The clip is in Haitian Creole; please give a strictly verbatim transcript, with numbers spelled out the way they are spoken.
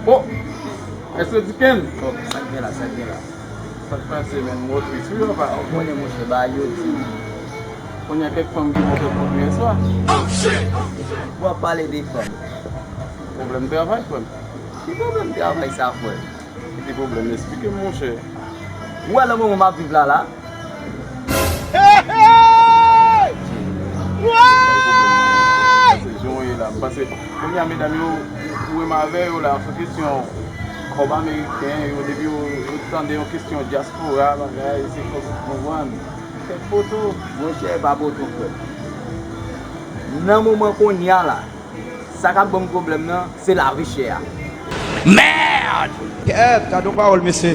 Oh! Èske Diken? Oh, sa k gen la, sa k gen la? Sa k pase, menn? M wè w tris wi, papa. Ou konnen, monchè, bagay yo di. Kounye a kèk fanm ki monte kont mwen swa. W ap pale de fanm. Pwoblèm travay, frè m. Ki pwoblèm travay sa, frè m? Ki pwoblèm? Esplike m, monchè. Ou wè nan moman m ap viv la, la? Hey, hey! Woy! Se jan w ye la. M panse, kounye a, medam yo, ou menm avè yo la, sou kesyon kòb ameriken yo, depi yo, yo tande yon kesyon dyaspora, bagay, se kòb, konprann. Kèk poto. Monchè, pa poto, frè. Nan moman kounye a la, sa k ap ban m pwoblèm nan, se lavi chè a. Merde! Kèt, gade yon pawòl, mesye.